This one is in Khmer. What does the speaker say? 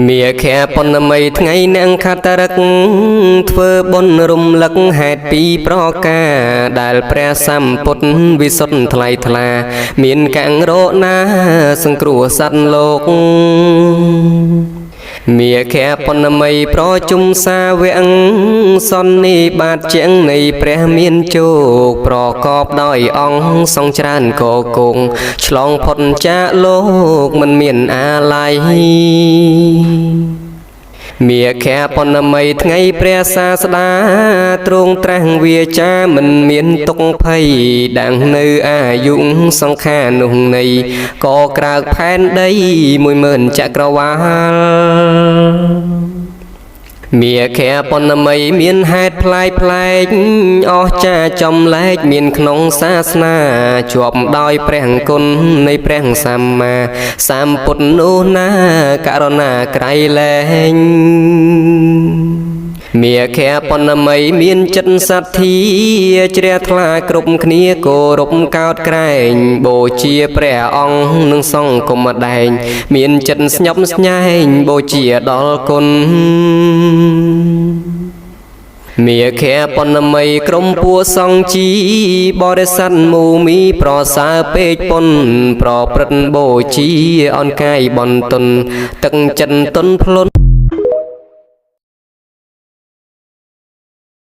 មាឃៈប៉ុណ្ណមីថ្ងៃនាងខតរឹកធ្វើបុណ្យរំលឹកហេតុពីរប្រការដែលព្រះសម្ពុទ្ធវិសុទ្ធថ្លៃថ្លា មានកាំងរោណាសង្គ្រោះសត្វលោកមាឃៈប៉ុណ្ណមីប្រជុំសាវកសន្និបាតជាងនៃព្រះមានជោគប្រកបដោយអង្គសង្ឃច្រើនកគងឆ្លងផុតចាកលោកមិនមានអាល័យមាឃៈប៉ុណ្ណមីថ្ងៃព្រះសាស្តាទ្រង់ត្រាស់វាចាមិនមានទុកភ័យដាំងនៅអាយុសង្ខារនោះនៃក៏ក្រើកផែនដី10000ចក្រវាលមាឃៈប៉ុណ្ណមីមានហេតុប្លែកប្លែកអស្ចារ្យចំលែកមានក្នុងសាសនាជាប់ដោយព្រះគុណនៃព្រះសម្មាសម្ពុទ្ធនោះណាករុណាក្រៃលែងមាឃៈប៉ុណ្ណមីមានចិត្តសទ្ធាជ្រះថ្លាគ្រប់គ្នាគោរពកោតក្រែងបូជាព្រះអង្គនិងសង្ឃគុំដែងមានចិត្តស្ញប់ស្ញែងបូជាដល់គុណមាឃៈប៉ុណ្ណមីក្រុមពួកសង្ឃជីបរិស័ទមូមីប្រសើរពេកពុនប្រព្រឹត្តបូជាអនកាយបន្ទុនទឹកចិត្តទុនភ្លុន។